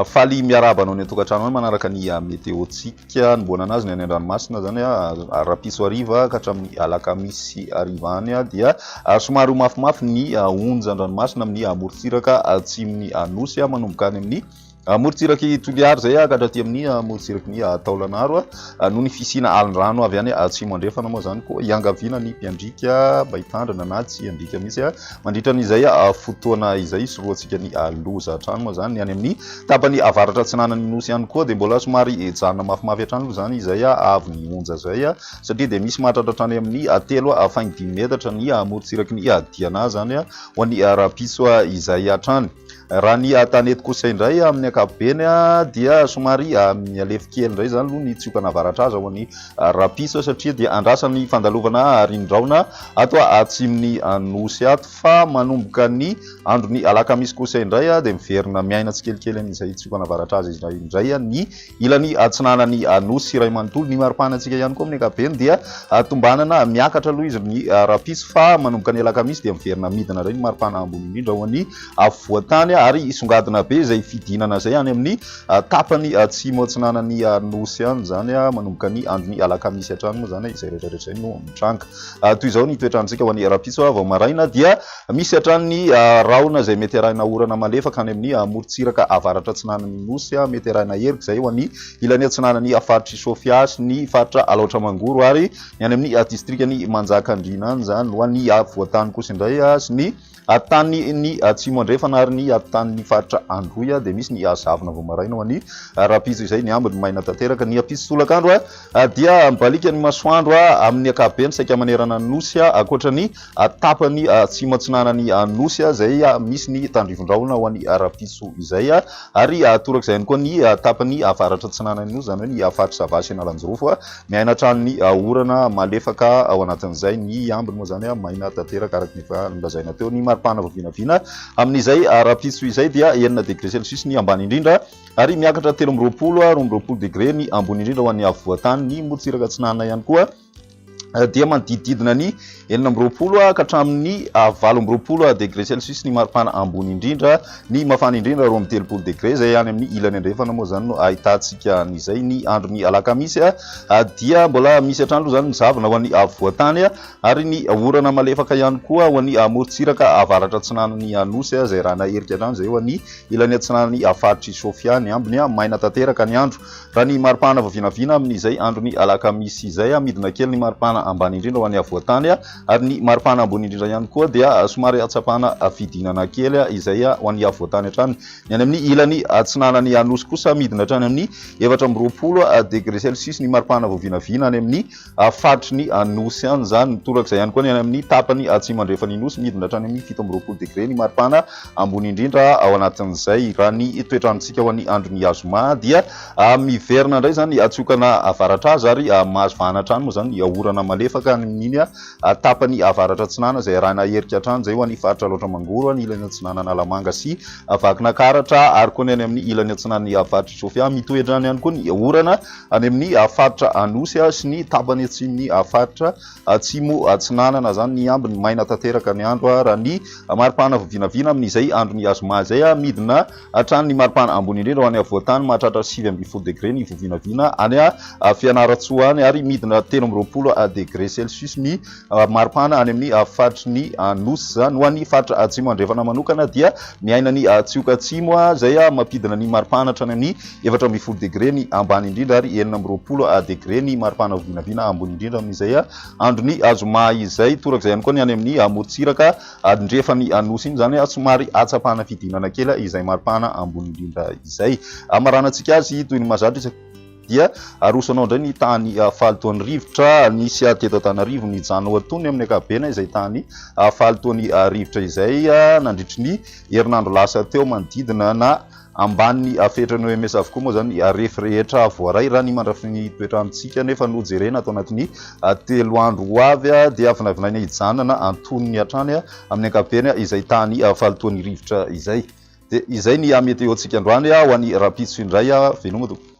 Faly miarahaba anao any an-tokantrano any manaraka ny météo-ntsika. Nomboanana azy ny any an-dranomasina izany rahampitso hariva ka hatramin'ny alakamisy hariva any dia somary ho mafimafy ny onja an-dranomasina amin'ny morontsiraka atsimon'ny Nosy manomboka any amin'ny Morontsirak'i Toliara izay ka hatraty amin'ny morontsiraky ny Taolagnaro noho ny fisiana alin-drano avy any atsimo andrefana moa izany koa iangaviana ny mpiandriaka mba hitandrina na tsy hiandriaka mihitsy mandritra an'izay fotoana izay hisorohantsika ny loza hatrany moa izany. Ny any amin'ny tapany avaratra atsinanan'ny nosy ihany koa dia mbola somary hijanona mafimafy hatrany aloha izany izay avy ny onja izay satria dia misy mahatratra hatrany amin'ny 3,5 metatra ny morontsiraky ny Diana izany ho an'ny rahampitso izay hatrany. Raha ny tanety kosa indray amin'ny ankapobeny dia somary mihalefy kely indray izany aloha ny tsiokana avaratra azy ao amin'ny rahampitso satria dia andrasana ny fandalovana rindraona ato atsimon'ny nosy ato fa manomboka ny andron'ny alakamisy kosa indray dia miverina miaina tsikelikely amin'izay tsiokana avaratra azy izay indray ny Ilany atsinanan'ny Nosy iray manontolo. Ny maripana antsika ihany koa amin'ny ankapobeny dia tombanana miakatra aloha izy ny rahampitso fa manomboka ny alakamisy dia miverina midina indray ny maripana ambony indrindra ho an'ny afovoan-tany ary hisongadina be izay fidinana izay any amin'ny tapany atsimo atsinanan'ny Nosy any izany manomboka ny andron'ny alakamisy hatrany moa izany izay rehetra rehetra izay no mitranga. Toy izao ny toetr'androntsika ho an'ny rahampitso vao maraina dia Misy hatrany ny rahona izay mety arahina orana malefaka any amin'ny morontsiraka avaratra atsinanan'ny Nosy. Mety arahina herika izay ho an'ny ilany atsinanan'ny faritr'i Sofia sy ny faritra Alaotra Mangoro ary ny any amin'ny distrikan'i Manjakandriana any izany. Ho an'ny afovoan-tany kosa indray sy ny tanin'ny atsimo andrefana ary ny tanin'ny faritra Androy dia misy ny zavona vao maraina ho an'ny rahampitso izay ny ambiny maina tanteraka. Ny ampitso tolakandro dia mibaliaka ny masoandro amin'ny ankapobeny saika manerana ny Nosy ankoatra ny Tapany atsimo atsinanan'ny Nosy izay misy ny tandrifin-drahona ho an'ny rahampitso izay ary torak'izay ihany koa ny tapany avaratra atsinanan'ny Nosy, izany hoe ny faritry Sava sy Analanjirofo. Miaina hatrany ny orana malefaka ao anatin'izay, ny ambiny moa izany maina tanteraka araka ny efa nolazaina teo. Ny maripana vao vinavina amin'izay rahampitso izay dia 6 degré celsius ny ambany indrindra ary miakatra 23, 22 degré ny ambony indrindra ho an'ny afovoan-tany. Ny morontsiraka atsinanana ihany koa dia manodidididina ny 26 ka hatramin'ny 28 degré celsius ny maripana ambony indrindra, ny mafana indrindra 32 degré izay any amin'ny ilany andrefana moa izany no ahitantsika an'izay. Ny andron'ny alakamisy dia mbola misy hatrany aloha izany ny zavona ho an'ny afovoan-tany ary ny orana malefaka ihany koa ho an'ny morontsiraka avaratra atsinanan'ny Nosy izay raha naherika hatrany izay ho an'ny ilany atsinanan'ny faritr'i Sofia, ny ambiny maina tanteraka ny andro. Raha ny maripana vao vinavina amin'izay andron'ny alakamisy izay, midina kely ny maripana ambany indrindra ho an'ny afovoan-tany ary ny maripana ambony indrindra ihany koa dia somary ahatsapana fidinana kely izay ho an'ny afovoan-tany hatrany. Ny any amin'ny ilany atsinanan'ny Nosy kosa midina hatrany amin'ny 24 degré celsius ny maripana vao vinavina any amin'ny faritry ny Nosy any izany. Torak'izay ihany koa ny any amin'ny tapany atsimo andrefan'ny Nosy, midina hatrany amin'ny 27 degre ny maripana ambony indrindra ao anatin'izay. Raha ny toetr'androntsika ho an'ny andron'ny zoma dia miverina indray izany hatsiokana avaratra azy ary mahazo vahana hatrany moa izany ny orana malefaka any amin'iny tapany avaratra atsinanana izay arahina herika hatrany izay ho an'ny faritra Alaotra Mangoro, ny ilany atsinanan'Analamanga sy Vakinankaratra ary koa ny any amin'ny ilany atsinanan'ny faritr'i Sofia. Mitohy hatrany ihany koa ny orana Any amin'ny faritra Anosy sy ny tapany atsimon'ny faritra Atsimo Atsinanana izany ny ambiny maina tanteraka ny andro raha ny maripana vao vinavina amin'izay andron'ny zoma izay. Midina hatrany ny maripana ambony indrindra ho any afovoan-tany mahatratra 19 degre ny vao vinavina any Fianarantsoa any ary midina 23 degre celsius ny maripana any amin'ny faritry ny Nosy izany. Ho an'ny faritra Atsimo Andrefana manokana dia miaina ny tsioka atsimo izay mampidina ny maripana hatrany amin'ny 14 degre ny ambany indrindra ary 26 degre ny maripana vinavina ambony indrindra amin'izay andron'ny zoma izay. Torak'izay ihany koa ny any amin'ny morontsiraka andrefan'ny Nosy iny izany somary hahatsapana fidinana kely izay maripana ambony indrindra izay. Hamaranantsika azy toy ny mahazatra isaka dia aroso anao indray ny tany fahalotoan'ny rivotra nisy teto Antananarivo nijanona ho antonony amin'ny ankapobeny izay tany fahalotoan'ny rivotra izay nandritry ny herinandro lasa teo manodidina na Ambanin'ny fetran'ny OMS avokoa moa izany ny refy rehetra voaray. Raha ny mandrafy ny toetr'androntsika anefa no jerena ato anatin'ny 3 andro ho avy dia vinavinaina hijanona antonony hatrany amin'ny ankapobeny izay tany fahalotoan'ny rivotra izay. Dia izay ny météo-ntsika androany ho an'ny rahampitso indray. Veloma tompoko.